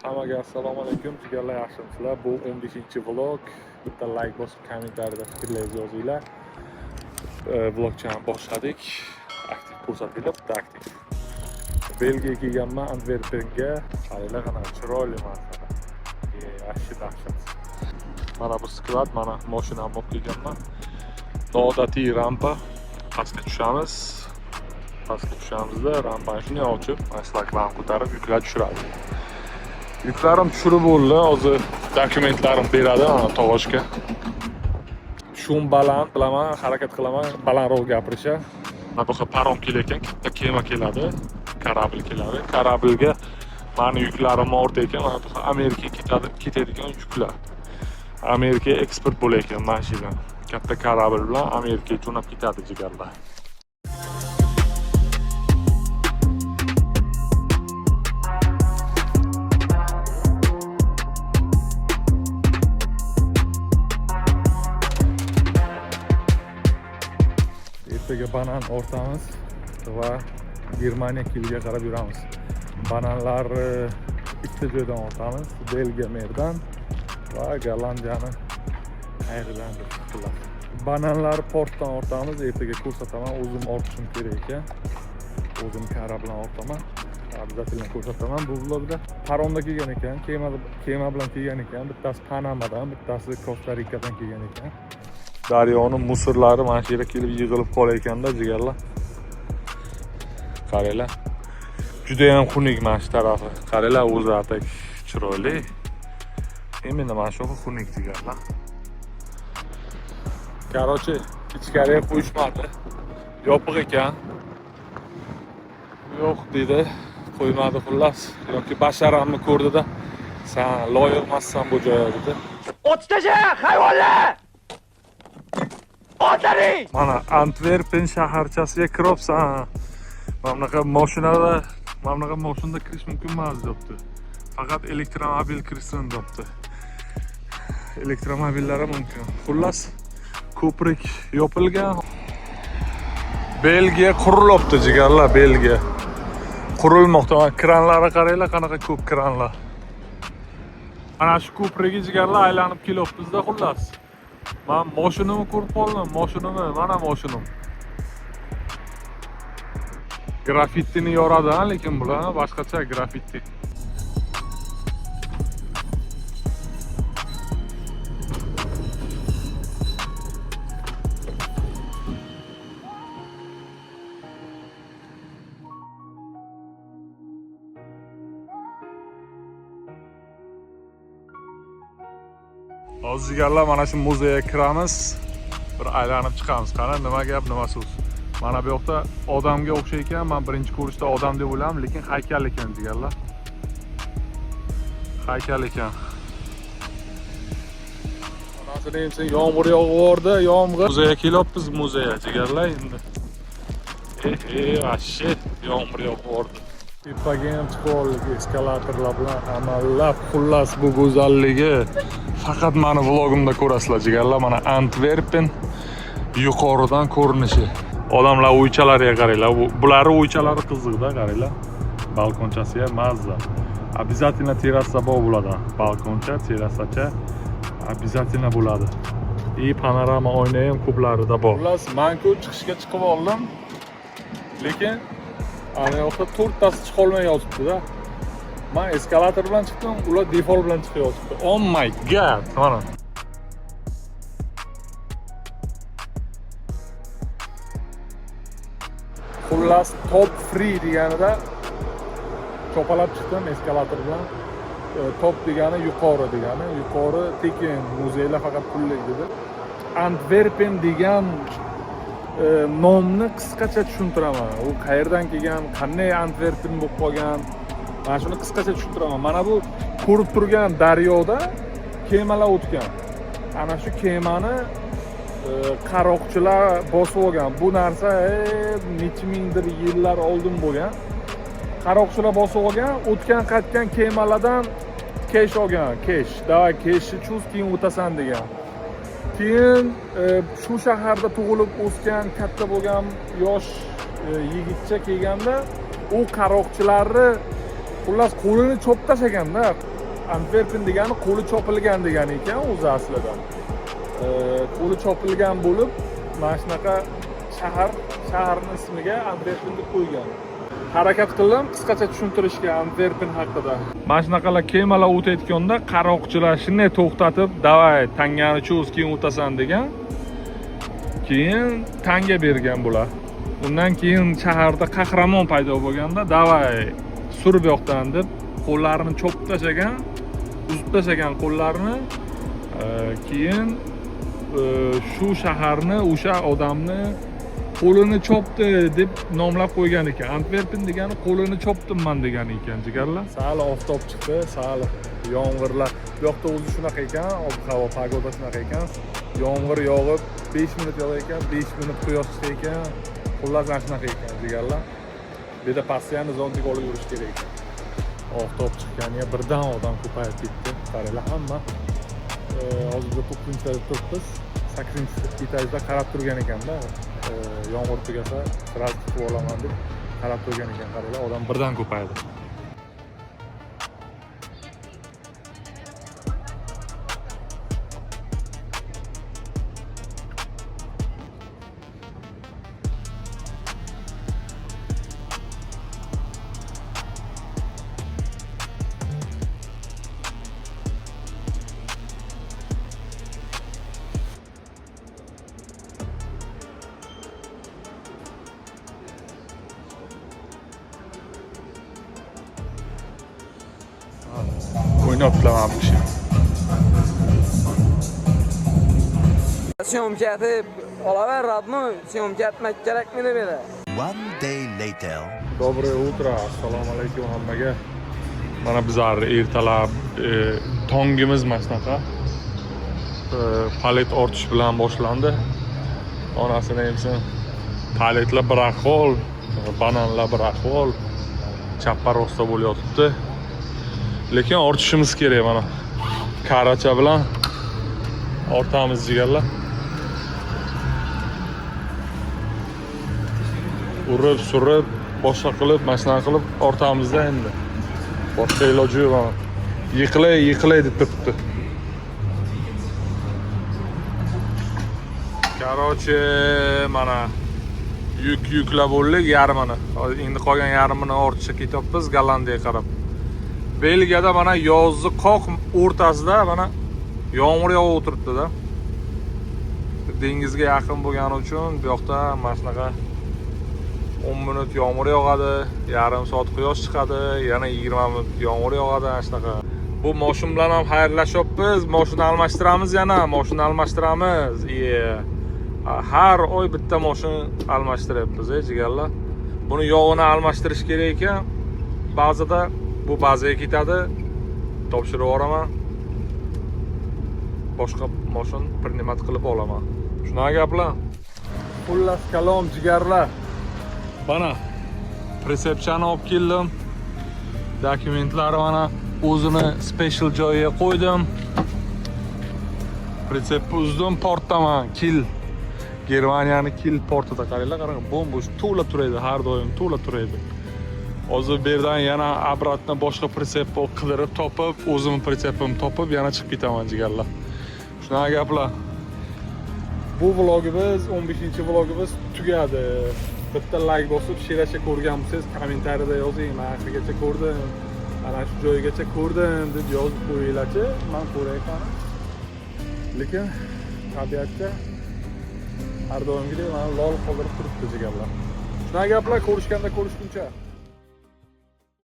Hammaga assalomu alaykum, jigarlar, yaxshimisizlar? Bu 15-vlog. Bitta like bosib, kommentariyada fikrlaringizni yozinglar. Vlogchani boshladik. Aktiv ko'rsatinglar, bitta aktiv. Belgiyaga kelganman, Antverpenga. Qaranglar, qanaqa chiroyli manzara. Вообще dahshat. Mana bu склад, mana mashinamni olib kelganman. Noodatiy rampa. Pastga tushamiz. Pastga tushamizda rampani shunday ochib, mana shlagbaum ko'tarib yuklar tushiradi. Yuklarim tushirib bo'ldi. Hozir dokumentlarim beradi mana tog'ochga. Шум baland, bilaman, harakat qilaman balandroq gapirishga. Mana bu parom kelayotgan, katta kema keladi, корабль keladi. Корабль ga mani yuklarim orta ekan, mana bu Amerikaga ketadi, ketadigan yuklar. Amerikaga eksport bo'layotgan mana shu yerdan. Katta корабль bilan Amerikaga jo'nab ketadi, jigarlar. Ertaga banan ortamiz va Germaniya Kilga qarab yuramiz. Bananlarni ikkita joydan ortamiz. Belgiya Merdan va Gollandiyani qayeridandir, xullas. Bananlar portdan ortamiz, ertaga ko'rsataman, o'zim ortishim kerak ekan. O'zim кара bilan ortaman. Обязательно ko'rsataman bu vlogda. Paromda kelgan ekan, kema kema bilan kelgan ekan. Bittasi Panamadan, bittasi Kosta Rikadan kelgan ekan. Daryoni мусор lari mana shu yerga kelib yig'ilib qolar ekanda, jigarlar. Qaranglar. Juda ham xunuk mana shu tarafi. Qaranglar, o'zi atak chiroyli. Именно mana shu xunuk, jigarlar. Короче, ichkariga qo'yishmadi. Yopiq ekan. Yo'q dedi. Qo'ymadi xullas. Yoki basharamni ko'rdida, "San loyiq emassan bu joyga" dedi. Otib tasha, hayvonlar! Otlaring! Mana Antverpen shaharchasiga kiryapsan. Mana bunaqa mashinada, mana bunaqa mashinada kirish mumkin emas debdi. Faqat elektromobil kirsin debdi. Elektromobillar ham mumkin. Xullas, ko'prik yopilgan. Belgiya qurilyapti, jigarlar, Belgiya. Qurilmoqda. Mana kranlarga qaranglar, qanaqa ko'p kranlar. Mana shu ko'prigi, jigarlar, aylanib kelyapmiz-da, xullas. Man moshinimni ko'rib qoldim, moshinimni, mana moshinim. Graffitini yoradi, ha, lekin bular boshqacha graffiti. Hozir, jigarlar, mana shu muzeyga kiramiz. Bir aylanib chiqamiz. Qani, nima gap, nima so'z. Mana bu yoqda odamga o'xshaykan ekan. Men birinchi ko'rishda odam deb o'yladim, lekin haykal ekan, jigarlar. Haykal ekan. Onasini emsin, yomg'ir yog'ib yubordi, yomg'ir. Muzeyga kelyapmiz, muzeyga, jigarlar endi. Eh, вообще yomg'ir yog'ib yubordi. Tepaga ham chiqib oldik eskalatorlar bilan amallab. Xullas, bu go'zalligi faqat mani vlogimda ko'rasizlar, jigarlar. Mana Antverpen yuqoridan ko'rinishi. Odamlar uychalariga qaranglar. Bularni uychalari qiziqda, qaranglar. Balkonchasi ham mazza. Обязательно terrasa bor bo'ladi. Balkoncha, terrasacha обязательно bo'ladi. И panorama oyna ham ko'plarida bor. Xullas, men-ku chiqishga chiqib oldim. Lekin ana yoqda to'rttasi chiqolmay yotibdi-da. Men eskalator bilan chiqdim, ular default bilan chiqib yotibdi. Oh my God, mana. Xullas, top free deganida chopalab chiqdim eskalator bilan. Top degani yuqori degani, yuqori tekin, muzeylar faqat pullik dedi. Antverpen degan nomni qisqacha tushuntiraman. U qayerdan kelgan, qanday Antverpen bo'lib qolgan, mana shuni qisqacha tushuntiraman. Mana bu ko'rib turgan daryoda kemalar o'tgan. Ana shu kemani qaroqchilar bosib olgan. Bu narsa necha mingdir yillar oldin bo'lgan. Qaroqchilar bosib olgan, o'tgan qaytgan kemalardan kesh olgan, kesh. "Давай, keshni cho'z, keyin o'tasan" degan. Keyin shu shaharda tug'ilib o'sgan, katta bo'lgan yosh yigitcha kelganda u qaroqchilarni Xullas, qo'lini chopib tashlaganda. Antwerpen degani qo'li chopilgan degani ekan o'zi aslida. Qo'li chopilgan bo'lib, mana shunaqa shaharni ismiga Antwerpen deb qo'ygan. Harakat qildim qisqacha tushuntirishga Antwerpen haqida. Mana shunaqalar kemalar o'tayotganda qaroqchilar shunday to'xtatib, "Давай, tangani cho'z, keyin o'tasan" degan. Keyin tanga bergan bular. Undan keyin shaharda qahramon paydo bo'lganda, "Давай, sur bu yoqdan" deb qo'llarini chopib tashlagan, uzib tashlagan qo'llarini. Keyin shu shaharni o'sha odamni qo'lini chopdi deb nomlab qo'ygan ekan. Antwerpen degani qo'lini chopdimman degani ekan, jigarlar. Sal oftob chiqdi, sal yomg'irlar. Bu yoqda o'zi shunaqa ekan, ob-havo, погода shunaqa ekan. Yomg'ir yog'ib 5 minut yog'ar ekan, 5 minut quyosh chiqar ekan. Xullas, mana shunaqa ekan, jigarlar. Bu yerda постоянно зонтик olib yurish kerak ekan. Oftob chiqqaniga birdan odam ko'payib ketdi. Qaranglar, hamma hozir biz 9-etajda turibmiz. 8-etajda qarab turgan ekanda. Yomg'ir tugasa сразу chiqib olaman deb qarab turgan ekan. Qaranglar, odam birdan ko'paydi. O'ynabdilar mana bu kishi. Съёмка etib olaver, родной. Съёмка etmak kerakmi deb edi. One day later. Доброе утро, assalomu alaykum hammaga. Mana bizlar ertalab tongimiz mana shunaqa. Palet ortish bilan boshlandi. Onasini emsin. Paletlar bir ahvol, bananlar bir ahvol. Chappa rosta bo'layotibdi. Lekin ortishimiz kerak mana. Karacha bilan ortamiz, jigarlar. Urib, surib, boshqa qilib, mana shunaqa qilib ortamizda endi. Boshqa iloji yo'q mana. Yiqilay, yiqilay deb turibdi. Короче, mana yuk yuklab bo'ldik yarmini. Hozir endi qolgan yarmini ortishga ketyapmiz Gollandiyaga qarab. Belgiyada mana yozni qoq o'rtasida mana yomg'ir yog'ib o'tiribdi-da. Dengizga yaqin bo'lgani uchun bu yoqda mana shunaqa 10 minut yomg'ir yog'adi, yarim soat quyosh chiqadi, yana 20 minut yomg'ir yog'adi, ana shunaqa. Bu moshin bilan ham xayrlashyapmiz, moshina almashtiramiz yana, moshina almashtiramiz. Iye. Har oy bitta moshin almashtiryapmiz, ey jigarlar. Buni yog'ini almashtirish kerak ekan. Ba'zida bu bazaga ketadi, topshirib yuboraman. Boshqa moshin принимать qilib olaman. Shunaqa gaplar. Xullas kalom, jigarlar. Mana pritsepchani olib keldim. Dokumentlari mana o'zini special joyiga qo'ydim. Pritsepni uzdim, portdaman. Kil. Germaniyani Kil portida qaranglar, qarang, bo'm-bo'sh to'la turadi, har doim to'la turadi. Hozir bu yerdan yana обратно boshqa pritsep qidirib topib, o'zimni pritsepimni topib, yana chiqib ketaman, jigarlar. Shunaqa gaplar. Bu vlogimiz, 15-vlogimiz tugadi. Bitta like bosib, sheracha ko'rgan bo'lsangiz, kommentariyada yozing, men oxirigacha ko'rdim, mana shu joygacha ko'rdim deb yozib qo'yinglarchi, men ko'ray qani. Lekin tabiatda har doimgidek meni lol qoldirib turibdi, jigarlar. Shunaqa gaplar, ko'rishganda ko'rishguncha.